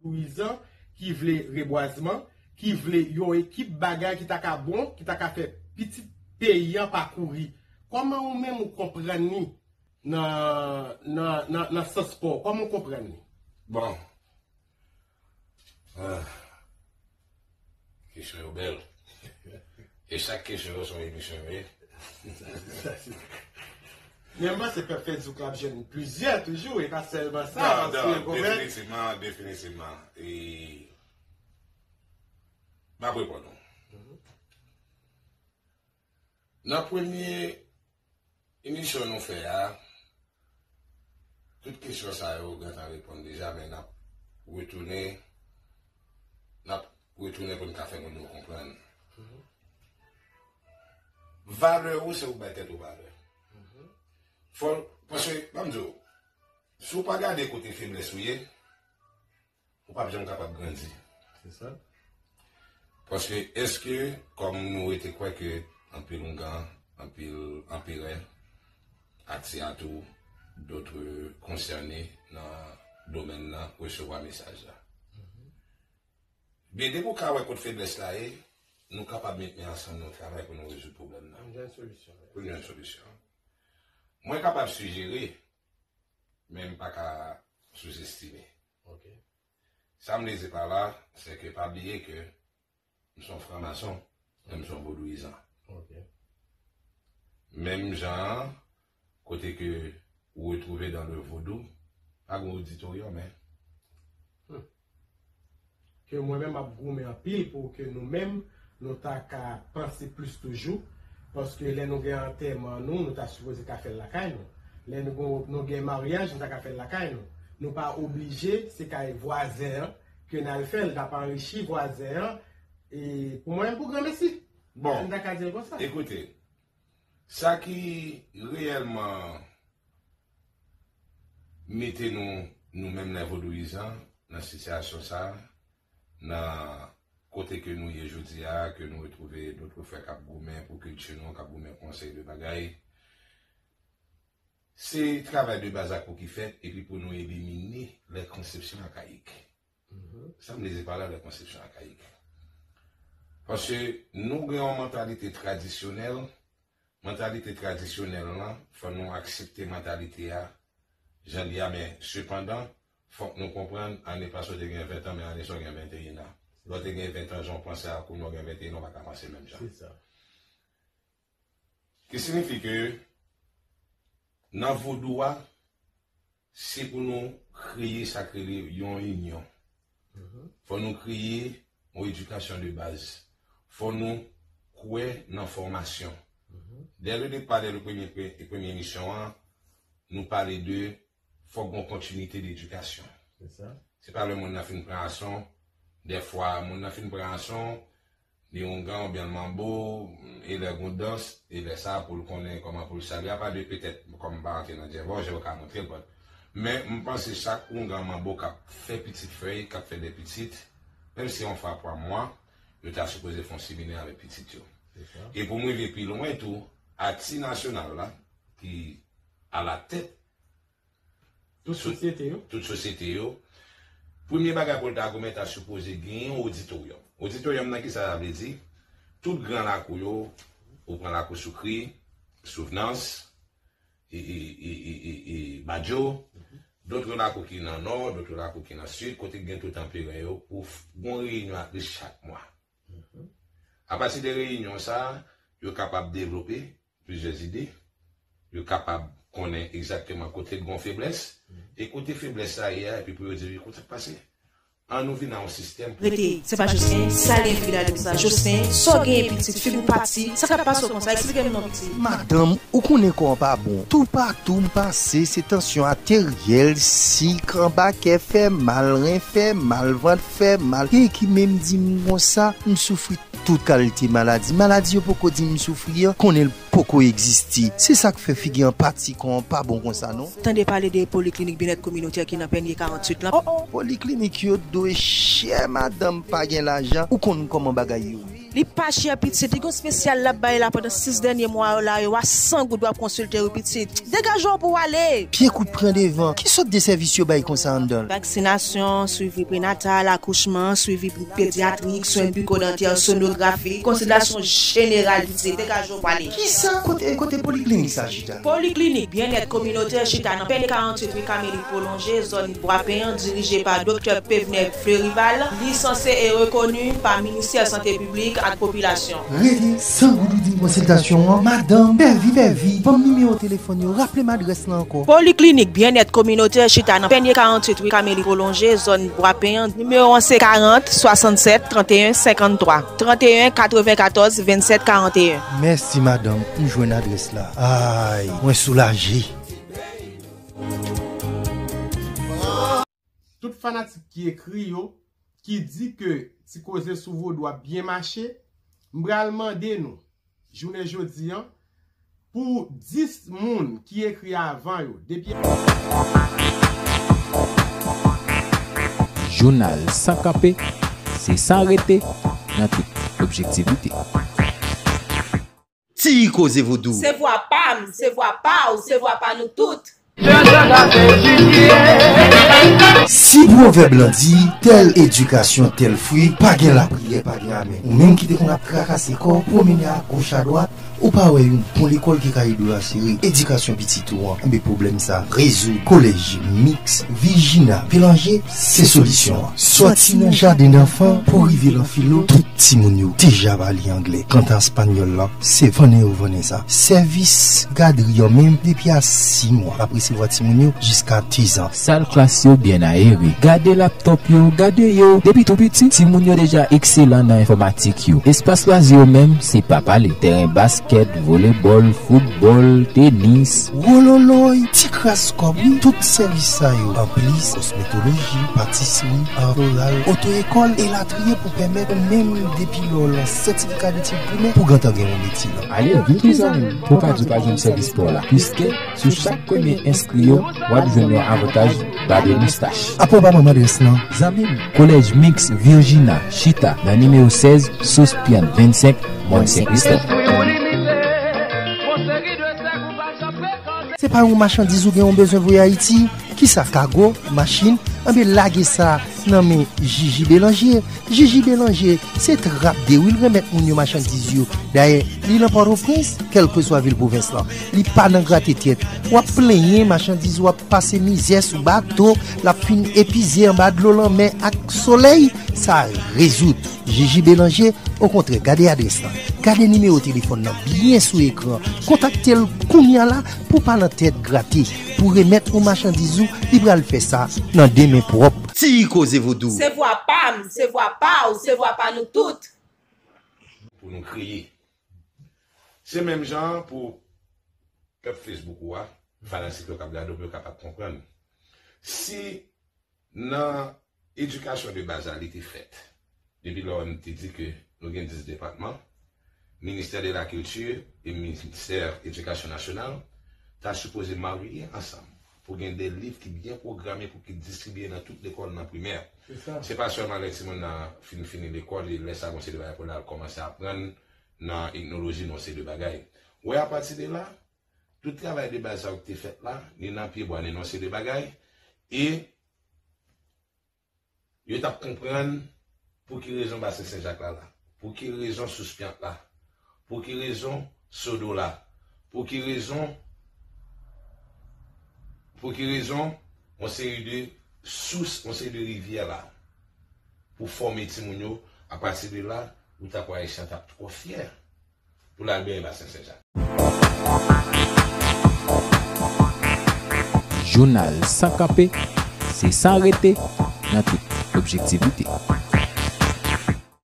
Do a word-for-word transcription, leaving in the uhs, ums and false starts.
vodouyizan, ki vle rebwazman, ki vle yon ekip bagay ki ta ka bon, ki ta ka fè pitit peyi an pa kouri. Kòman ou menm ou konprann li nan, nan, nan, nan sans pa w? Kòman ou konprann li? Bon. Ah. Kesyon yo bèl. E chak kesyon yo se yon emisyon yo ye. Men m panse pèp Fèzouk la ap jwenn plizyè toujou, e pa sèlman sa. Non, non, definitivman, definitivman. E m ap reponn ou. Nan premye emisyon nou fè a, tout kesyon sa yo gentan reponn deja, men n ap retounen, n ap retounen pou n ka fè moun yo konprann. Valè ou se ou bay tèt ou valè. Fò, paske, ban m di w, si w pa gade kote feblès ou ye, ou p ap janm kapab grandi. Se sa. Paske èske, kòm nou rete kwè ke anpil oungan, anpil anperè, atse a tou, dotre konsène nan domèn nan resevwa mesaj la. Byen, depi w ka wè kot feblès la ye, nou kapab met men ansanm nou travay pou nou rezoud pwoblèm nan. Pou n jwenn solisyon. Mwen kapab sijere, men m pa ka souzestime. Sa m vle di pa la, se ke pa bliye ke m se yon franmason, men m se yon vodouyizan. Menm jan an, kote ke ou retwouve dan le vodou, pa gen oditoryòm, en. Ke mwen menm m ap goumen anpil pou ke nou menm, nou ta ka panse plis toujou. Paske lè nou gen antèman nou, nou ta sipoze ka fè l lakay nou. Lè nou gen, nou gen maryaj, nou ta ka fè l lakay nou. Nou pa oblije, se kay vwazen an ke n al fè l, n ap anrichi vwazen an. E pou mwen, pou granmesi. Bon, m ta ka di l konsa. Ekoute, sa ki reyèlman mete nou, nou menm lè vodouyizan, nan sitiyasyon sa, nan kote ke nou ye jodi a, ke nou retwouve dotre frè k ap goumen pou kilti nou, k ap goumen pou yon seri de bagay. Se travay de baz la pou ki fèt, epi pou nou elimine lè konsepsyon akayik. Sa m vle di pa la, lè konsepsyon akayik. Paske nou gen yon mantalite tradisyonèl, mantalite tradisyonèl lan, fò nou aksepte mantalite a, jan l ye a, men sepandan, fòk nou konprann, ane pase w te gen ventan, men ane sa w gen venteyen an. Lè w te gen ventan, jan w panse a kounye a w gen venteyen an, w pa ka panse menm jan. Se sa. Ki siyifi ke nan vodou a, se pou nou kreye sa k rele yon inyon. Fò nou kreye yon edikasyon de baz. Fò nou kwè nan fòmasyon. Dès le départ, dès le premye, premye emisyon an, nou pale de fòk gen yon kontinite de edikasyon. Se pa lè moun nan fin pran ason, dèfwa moun nan fin pran ason, li oungan oubyen l manbo, e lè gen dans, e lè sa pou l konnen kòman pou l salye, apa de petèt, kòm m pa rantre nan djèvòj, yo ka montre l, but, men m panse chak oungan manbo k ap fè pitit fèy, k ap fè de pitit, menm si se yon fwa pa mwa, yo ta sipoze fè yon seminè avèk pitit yo. E pou m rive pi lwen tou, Ati Nasyonal la, ki alatèt Tout sosyete yo. Tout sosyete yo. Premye bagay pou l ta goumen, ta sipoze genyen yon oditoryòm. Oditoryòm nan, kisa sa vle di? Tout gran lakou yo, ou pran lakou Soukri, Souvnans, e, e, e, e, e, e Badjo, dòt lakou ki nan Nò, dòt lakou ki nan Sid, kote k gen tout anperè yo, pou f- gen yon reyinyon atlis chak mwa. Apati de reyinyon sa a, yo kapab devlope plizyè ide, yo kapab konnen egzakteman kote l gen feblès, e kote feblès sa ye a, epi pou yo di, kote k pase. An nou vin a yon sistèm pou. Rete, se pa Jocelyn, sa gen figi la depi sa. Jocelyn, sa w genyen pitit, figi w pati, sa k ap pase w konsa, eksplike m non pitit. Madanm, ou konnen kò an pa bon. Toupatou m pase, se tansyon ateryèl, sik, anba kè fè mal, ren fè mal, vant fè mal. Gen ki menm di m konsa, m soufri tout kalite maladi. Maladi yo poko di m soufri an, konnen l poko egziste. Se sa k fè figi an pati, kò an pa bon konsa non. Tande pale de poliklinik byennèt kominotè ki nan Pènye karanntuit lan. Oh oh, poliklinik yo dwe chè madanm, pa gen lajan, ou konn kòman bagay yo ye. Li pa chè pitit, li gon espesyal l ap bay la pandan sis dènye mwa yo la, yo a san goud w ap konsilte wi pitit. Degaje w pou w ale! Pye kout pran devan, ki sòt de sèvis yo bay konsa anndan l? Vaksinasyon, swivi prenatal, akouchman, swivi pedyatrik, swen bikodantè, sonografi, konsiltasyon jeneral pitit, degaje w pou w ale! Kisa? Kote, kote poliklinik sa chita? Poliklinik Byennèt Kominotè chita nan Pènye karanntuit ri Kameli Pwolonje, zòn Bwapen an, dirije pa Doktè Pevnè Fleurival, lisanse e rekoni pa Ministè Sante Piblik ak Popilasyon. Rete san goud ou di m konsiltasyon an, madanm, pèvi, pèvi, ban m nimewo telefòn yo, raple m adrès la ankò. Poliklinik Byennèt Kominotè chita nan Pènye karanntuit ri Kameli Pwolonje, zòn Bwapen an, nimewo an se karant, swasannsèt, tranteyen, senkanntwa, tranteyen, katrevenkatòz, vennsèt, karanteyen. Mèsi madanm, m jwenn adrès la. Ay, mwen soulaje. Tout fanatik ki ekri yo, ki di ke Ti Koze sou Vodou ap byen mache, m pral mande nou, jounen jodi an, pou dis moun ki ekri avan yo, depi Jounal San Kanpe, se san rete, nan tout objektivite. Ti Koze Vodou. Se vwa pa m, se vwa pa w, se vwa pa nou tout. Si pwovèb lan di, tèl edikasyon, tèl fwi, pa gen lapriyè, pa gen amèn. Ou menm ki te konn ap trakase kò w, pwomennen agoch adwat, ou pa wè yon bon lekòl ki ka ede w asire edikasyon pitit ou an. Enben, pwoblèm sa rezoud. Kolèj Miks Virginia Belanger se solisyon an. Sòti nan jaden danfan pou rive nan filo, tout timoun yo deja pa li anglè. Kanta espanyòl la, se vannen yo vannen sa. Sèvis gadri an menm, depi a sis mwa, l ap resevwa timoun yo jiska dizan. Sal klas yo byen ayere. Gade laptòp yo, gade yo. Depi tou piti, timoun yo deja ekselan nan enfòmatik yo. Espas lwazi yo menm, se pa pale. Tèren baskèt, volebòl, foutbòl, tenis. Wololoy, ti kras kòb, wi. Tout sèvis sa yo, anplis kosmetoloji, patisri, art floral, oto-ekòl, elatriye, pou pèmèt ou menm, depi lè w lan sètifika detid primè, pou gentan gen yon metye. Ale vit wi zanmi m, pou w pa di w pa jwenn sèvis pa w la. Piske sou chak premye enskri yo, w ap jwenn yon avantaj babe moustach. Apre w pa ban m adrès lan. Zanmi m, Kolèj Miks Virginia chita nan nimewo sèz Sospian vennsenk, Mòn Sen Kristòf. Se pa yon machandiz ou gen yon bezwen voye Ayiti? Kisa, kago, machin? Anben lage sa nan men Jiji Belanger. Jiji Belanger, se trap de wi l remèt moun yo machandiz yo. Dayè, li nan Pòtoprens, kèlkeswa vil pwovens lan. Li pa nan grate tèt. W ap plenyen machandiz ou ap pase mizè sou bato, l ap fin epize anba dlo lanmè ak solèy, sa rezoud. Jiji Belanger, okontrè, gade adrès lan. Gade nimewo telefòn nan byen sou ekran. Kontakte l kounye a la pou w pa nan tèt grate. Pou remèt ou machandiz ou, li pral fè sa nan de men pwòp. Ti Koze Vodou. Se vwa pa m, se vwa pa w, se vwa pa nou tout. Pou nou kriye. Se menm jan pou pèp Facebook ou a, fanatik yo k ap gade w pou yo kapab konprann. Si nan edikasyon de baz la, li te fèt, depi lè w te di ke nou gen dis depatman, Ministè de la Kilti e Ministè Edikasyon Nasyonal ta sipoze marye ansanm pou gen de liv ki byen pwograme pou ki distribiye nan tout lekòl nan primè. Se sa. Se pa sèlman lè timoun nan fin fini lekòl, e lè sa gon seri de bagay pou l al kòmanse aprann nan etnoloji, nan seri de bagay. Wè, apati de la, tout travay de baz sa yo ki te fèt la, ni nan pyebwa, ni nan seri de bagay, e yo t ap konprann pou ki rezon Basen Sen Jak la la, pou ki rezon Sous Pyant la, pou ki rezon Sodo la, pou ki rezon, pou ki rezon yon seri de sous, yon seri de rivyè la, pou fòme timoun yo, apati de la, ou t ap wè Ayisyen t ap twò fyè pou l al benyen Basen Sen Jak. Jounal San Kanpe, se san rete nan tout objektivite.